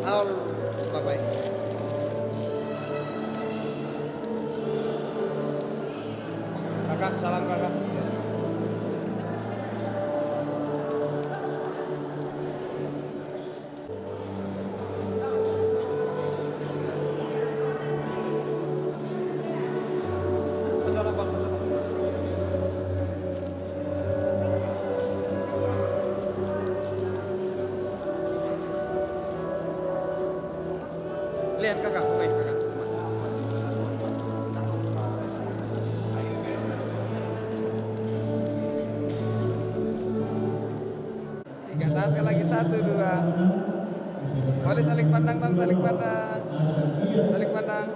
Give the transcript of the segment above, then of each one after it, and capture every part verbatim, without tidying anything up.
Aol, bye-bye. Kakak, salam, Kakak. Lihat, Kakak, oke, Kakak. Tiga, tahan sekali lagi, satu, dua. Boleh saling pandang dong, saling pandang. Saling pandang.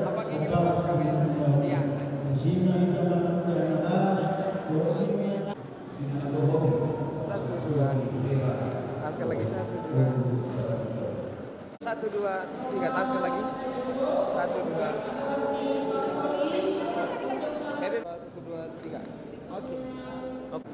Apa gigi, Pak? Iya. Satu, dua. Tahan sekali lagi, satu, dua. Satu, dua, tiga, tahan sekali lagi. Satu, dua. Satu, dua, tiga. Oke. Oke.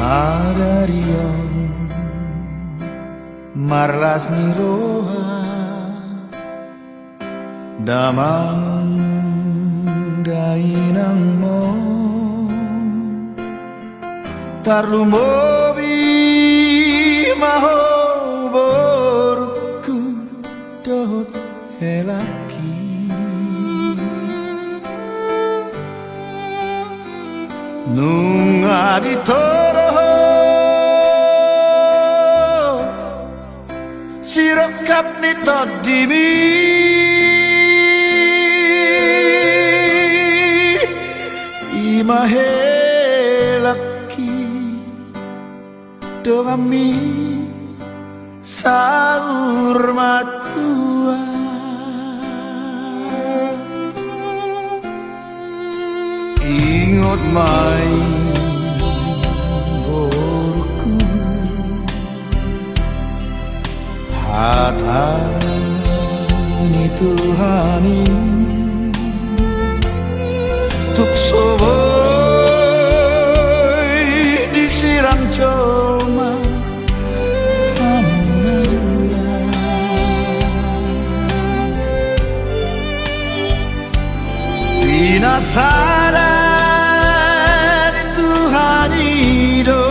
Sadari on marlas ni roha damang dainangmon, tarlumobi ma ho borungku dohot helangki. Nunga ditoro ho sirongkap ni tondimi, i ma helangki donganmi saur matua. Ingot ma i borungku, hata ni Tuhan i, tung so boi disirang jolma hamu na dua. Pinasada ni Tuhan i do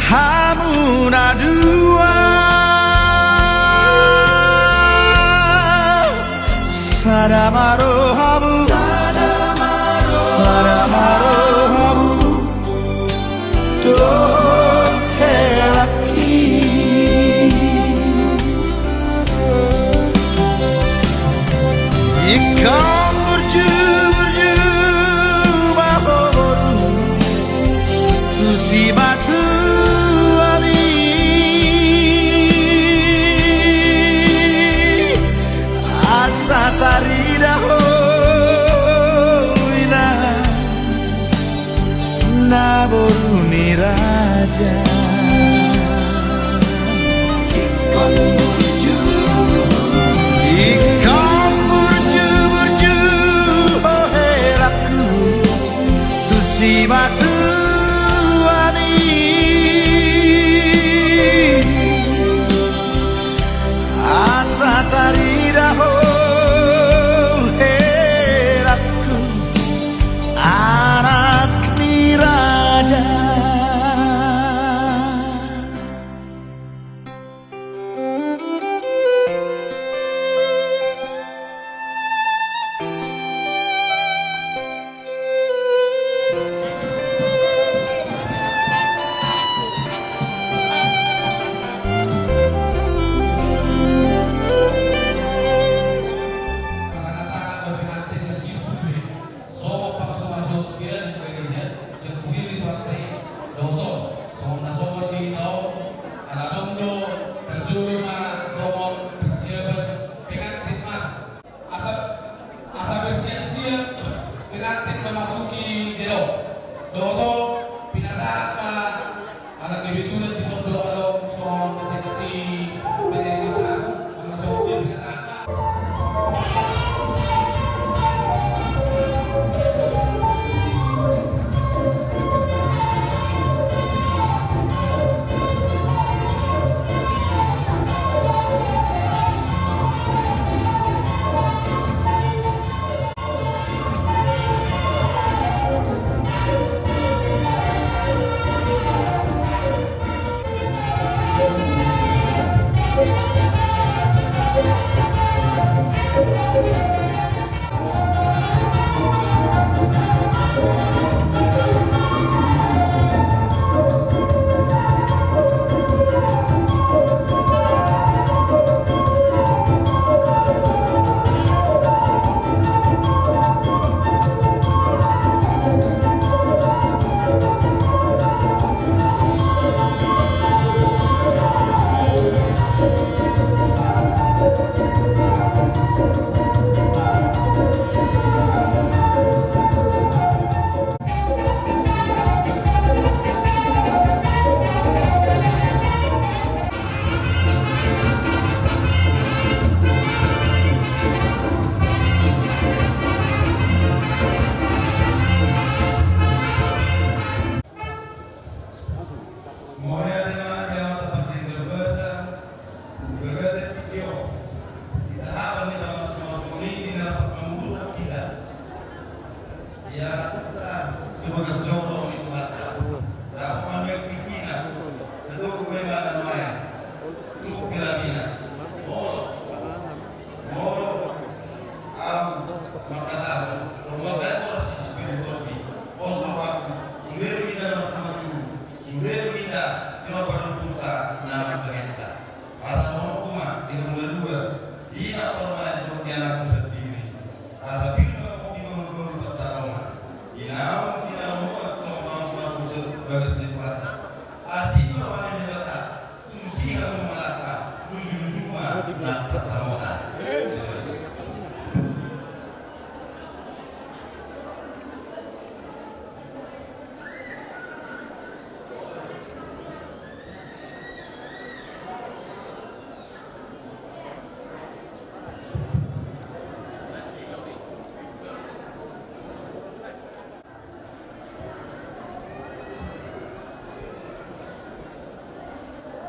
hamu na dua. Sada ma rohamu, sada ma rohamu dohot helangki. Ingkon burju-burju ma ho boru tu simatuami, asa tarida ho inang na boru ni raja. Ingkon burju, ingkon burju-burju ho helangku tu simatuami, asa tarida ho helangku, anak ni raja. Songon parsomasion sian gereja, sian kuria ni Tuhanta i, dohot songon na songon di hita on, ala adong do parjolo ma songon persiapan pengantin masuk. Asa, asa bersiap-siap pengantin memasuki gedong. Dohot pinasahat ma. Ala kebetulan di son do adong songon seksi penyanyi tamu, ala songon dia pinasahat ma.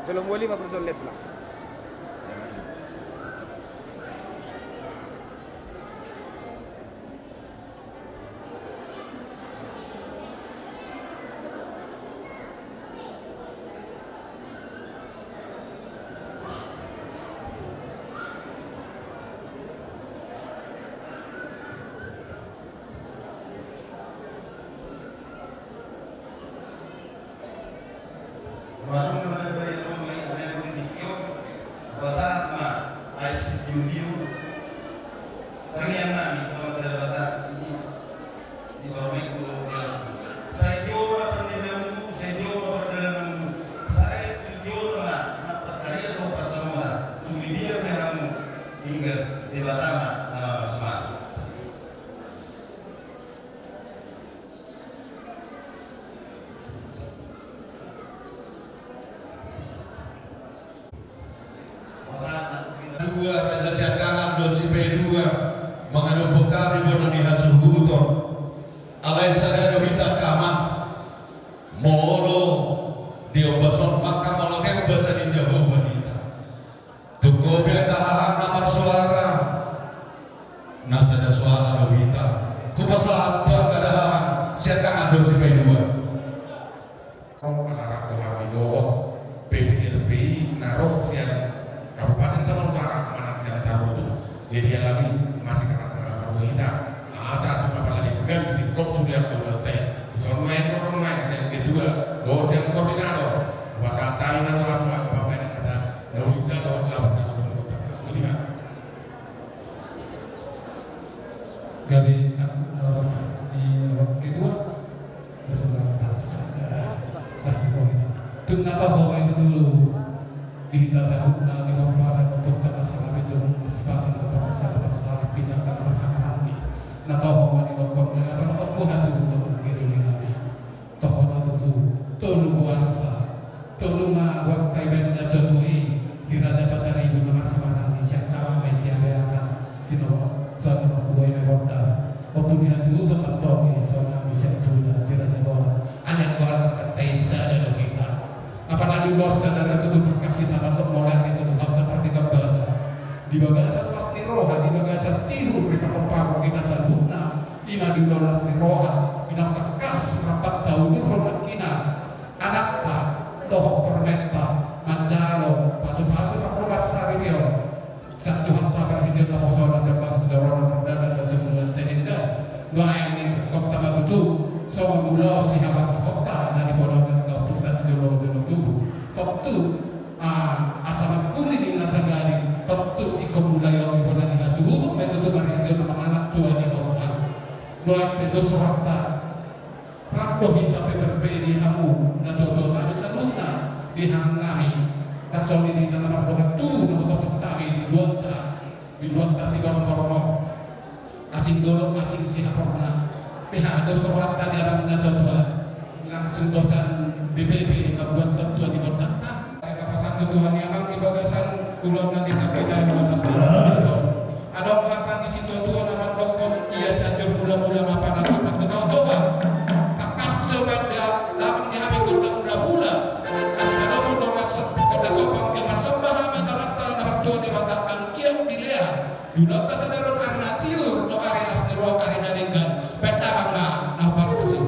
Belum boleh lima puluh dolar lah. Manang na manambai nama mai area politik yo. Pasahat ma ai sitio-tio. Tangiang nami tu Amanta Debata i. Di parmain pulo jalan. Sai tio ma parnidamuna, sai tio ma pardalananmuna, sai tio ma na pansarian dohot pansamona. Tung di dia pe hamu tinggal, Debata ma na mamasu-masu. Dua, Raja Siangkangan dohot Sipaidua, mangadophon hami bona ni hasuhuton. Alai sada do hita angka amang. Molo di ombas on mangka molo ate ombas ni Jahowa hita. Tung ho pe angka hahang na marsuara. Na sada suara do hita. Hupasahat tu angka dahahang Siangkangan dohot Sipaidua. Tong mangarap do hami dohot P P L P I na ro sian Kabupaten Tabaluka manang sian Tarutung. Jadi alami masih kapas kapas do hita. Asa tu kapala di hami singkop sudah keluar teh. Sono yang ro main sian ketua, dohot sian koordinator. Pasahat hami na tu apa apa main kata. Na udah dohot lawan kata. Udah. Gabe aku horas ni waktu itu, ah. Terus orang tas, eh, tas di bawah itu. Tung na toho ma i tutu. Di hita saluhutna di bawah badan untuk kena salam itu, antisipasi untuk salam, salam, kita akan berhak-hak ni. Na toho ma i, dokon, na toho ma i, hasil untuk kehidupan ini. Toho ma tutu, tolu goarta, tolu ma goarta i baen na tutu i, si Raja Pasaribu na marhahamaranggi, Siangkangan, Siabeangan, Sinono, Sinono, Kuai, Mebonda, Ompu ni Hasuhuton, Mantogi, Sonang, Siantuna, si Raja Bona, anak goarta, Katai, sada do hita. Apalagi bos sadara tutu berkas hita mantok molar itu, tutu hata partinggal basa. Di bagasan las ni roha, di bagasan tiur, di parroha hita saluhutna, ima di ulaon las ni roha, ima tangkas rap taudurhon nangkinan anakta dohot parumaenta manjalo pasupasu pardongansaripeon. Sian Tuhanta parhitean naposona sian bangso Jawa na mardalan dohot di bulan sahenda. Nuaeng ni hukokta ma tutu songon ulaon sihabatahonta na di poda na tutu na sijolo jolo tubu. Tontu Ah, asa mangkuli di na tagadi, tontu ingkon mulai on di bona ni hasuhuton ma i tutu marhite na manganak tua ni horta. Nuaeng pe dos rohanta. Rap do hita pe berbedi hamu na tuatua nami saluhutna di hahang nami. Tarsongon i di na mardongan tubu na hutopot hami di luatta. Di luatta sigorgor on. Asing dolok, asing sihaporna. Pe aha dos rohanta di abang na tuatua. Langsung dosan B P P mambuat tontuan di gondangta. Ai kapasan tutu hami amang di bagasan ulaon na di hita i ulaon na sitio. Adong hata ni situatua na mandokkon ia sianjur mulamula ma panantian tu Toba. Tangkas coba dia lamang ni hami gondang mulamula. Angka domu dongan so-, gondang sombang dia marsomba hami tu Amanta na martua Debata anggiat dilea. Di ulaonta sadari on ari na tiur, dohot ari las ni roha, ari na denggan. Baen damang ma na huparpusi.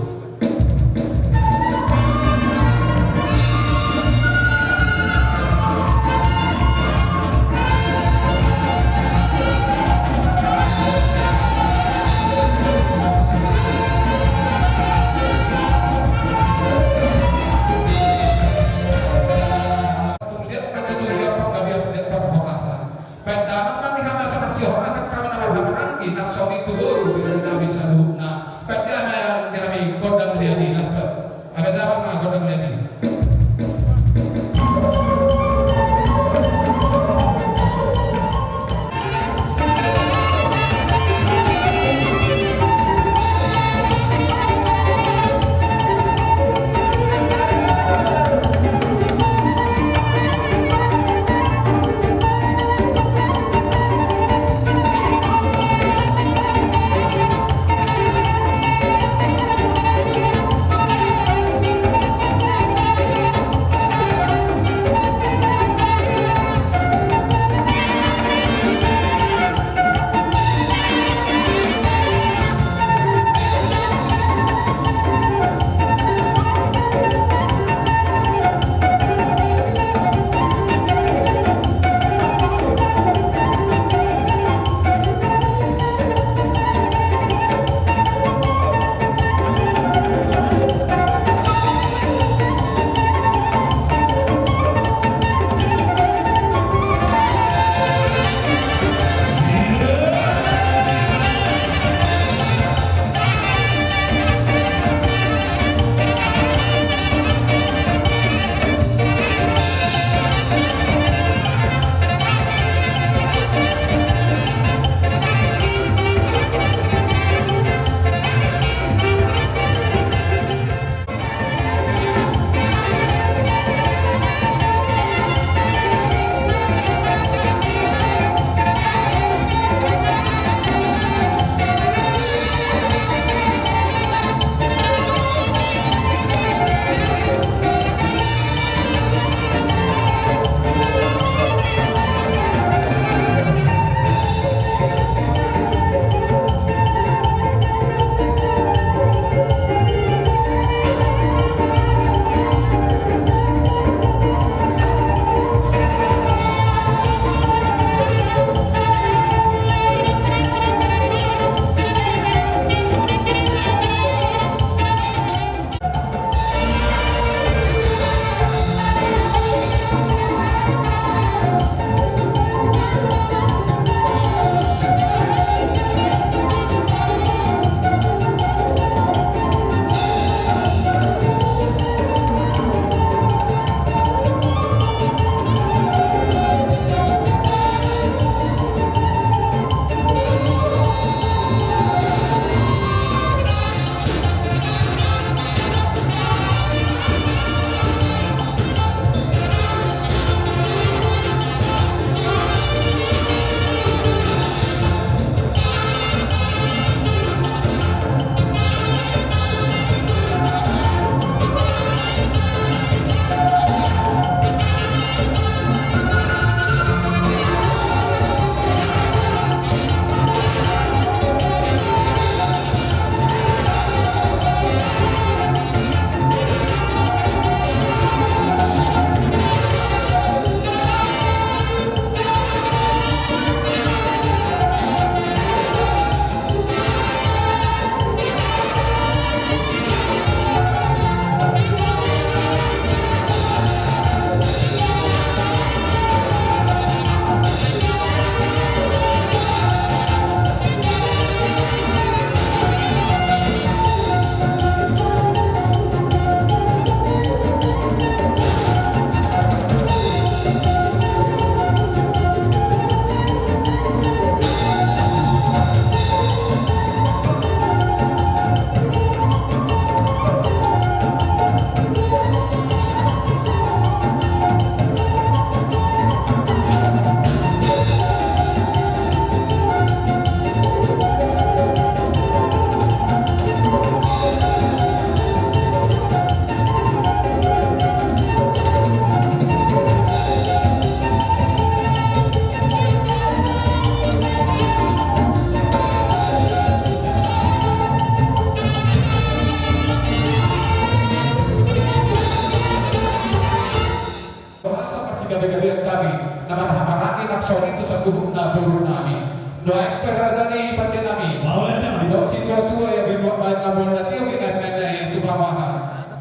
Tua ia di dua kali na bulan na tio i na mene i tu mamaha.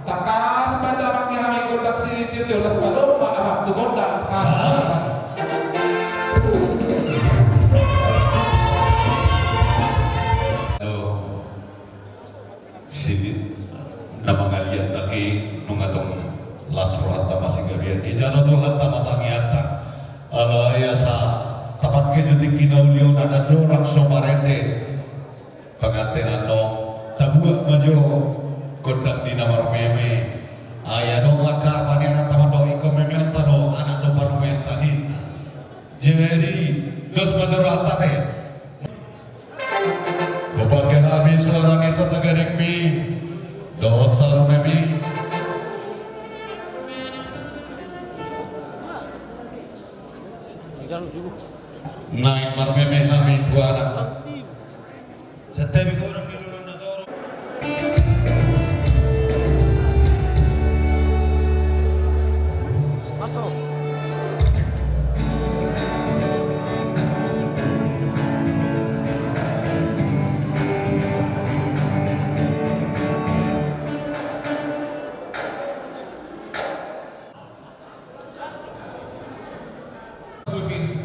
Tangkas pandamang ni hami gondang sitio-tio, las palompa abang tu gondang. Aduh. Sini na mangaliat nangkin nunga tong las rohanta masinggabean. Dijalo Tuhanta ma tangiangta. Alai asa tapangke jo tingki na uli on, adat dorang so marende. Panganten annon, tabuat ma jo gondang ni na marmeme. Ai adong angka paniaranta mandok ingkon memeonta do anak do parumaenta ninna. Jadi dos ma jo rohanta te. Hupake hami suara ni tata gadengmi dohot sarunemi. Naeng marmeme hami tu anak. Santabi godang di lolon na torop.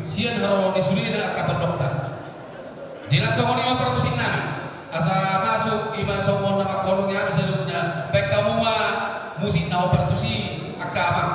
Sian haroro ni sudena angka tondongta. Jelas songon i ma parmusik nami. Asa masuk i ma songon na mangkolongi hami saluhutna. Baen hamu ma musik na hombar tusi angka amang.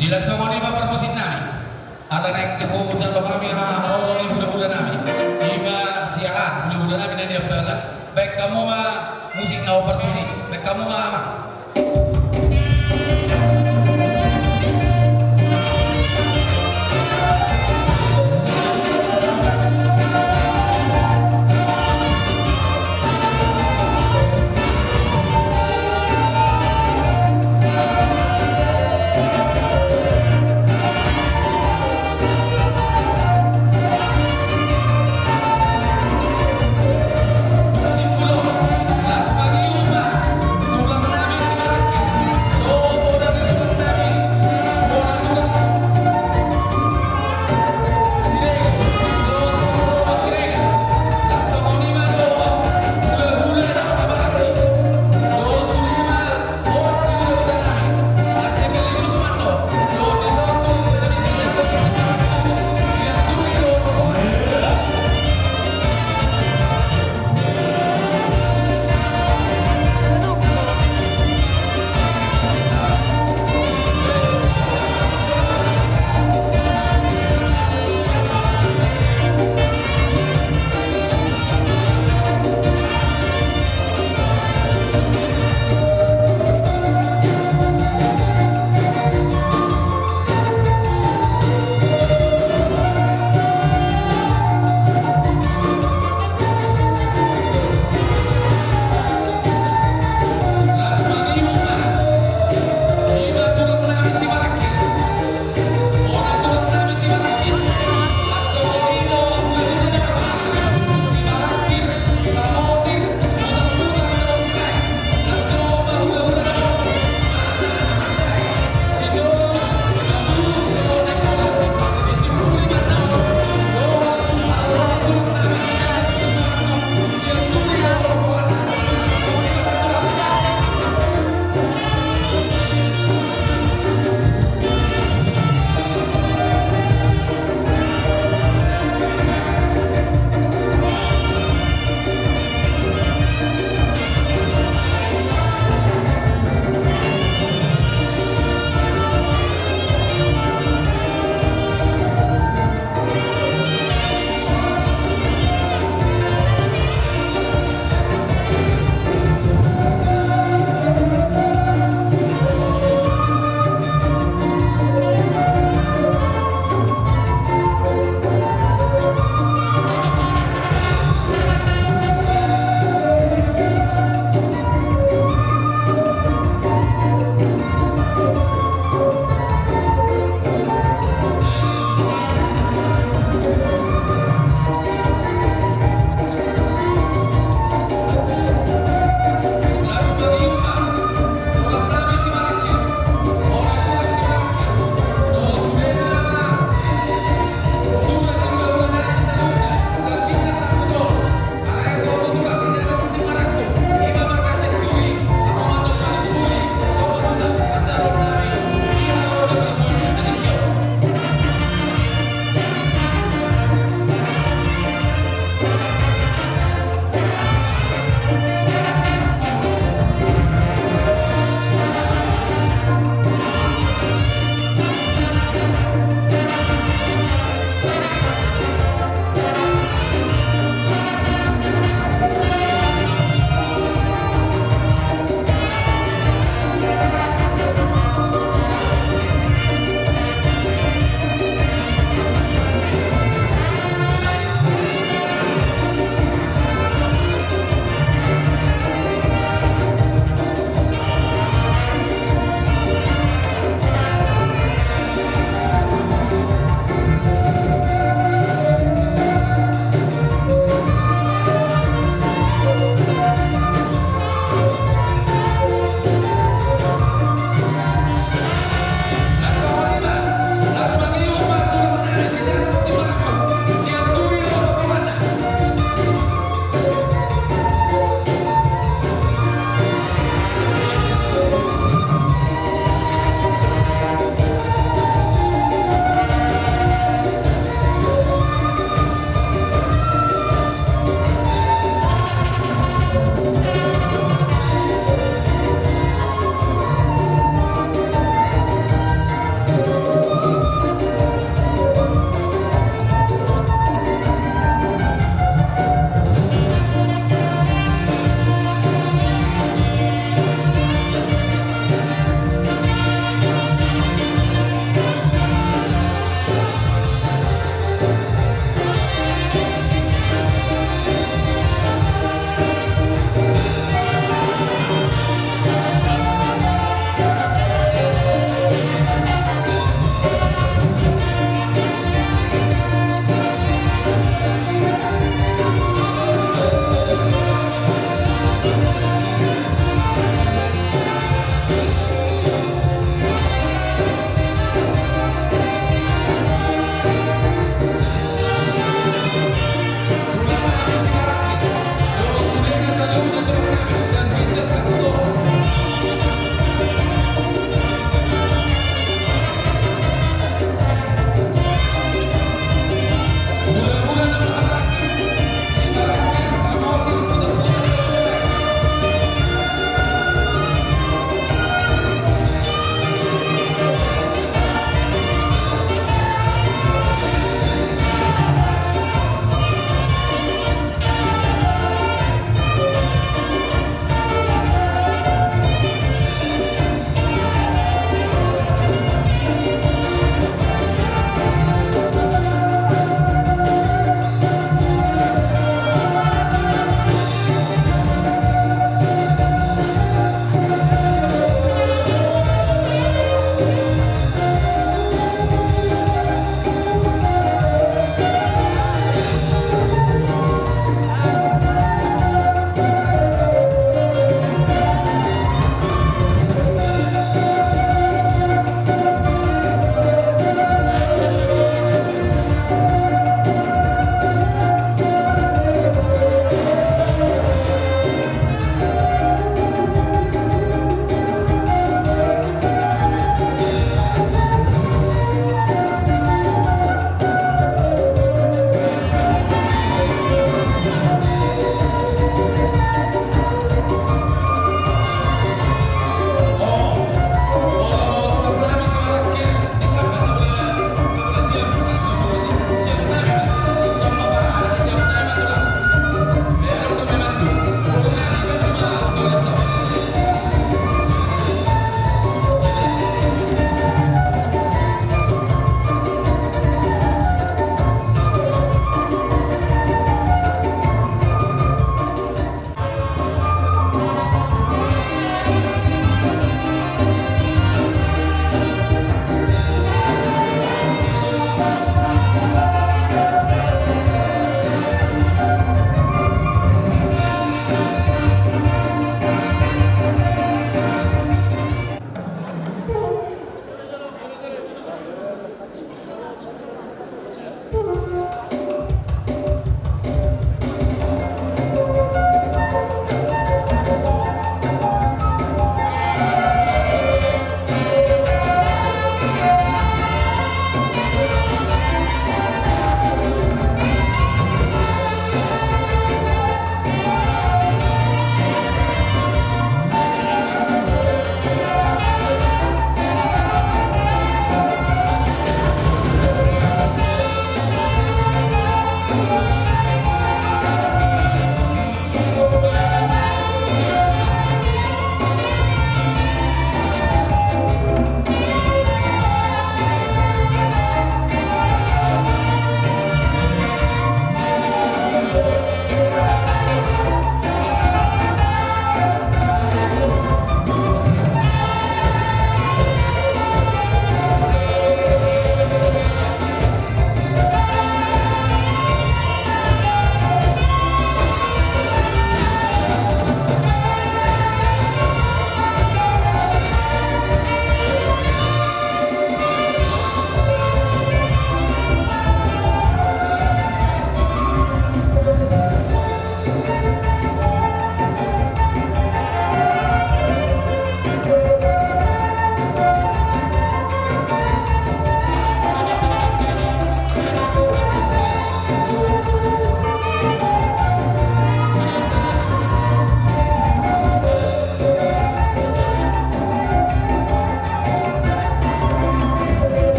Jelas songon i ma parmusik nami. Ala naeng hujalo hami haroro ni hulahula nami. Ima siahaan hulahula nami na niambangan. Baen hamu ma musik na hombar tusi. Baen hamu ma, amang.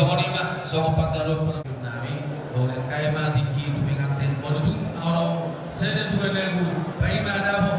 Songon i ma songon pansamotan nami. Mauliate ma tingki tu pengantin, molo tung adong sada dua lagu, paima dapot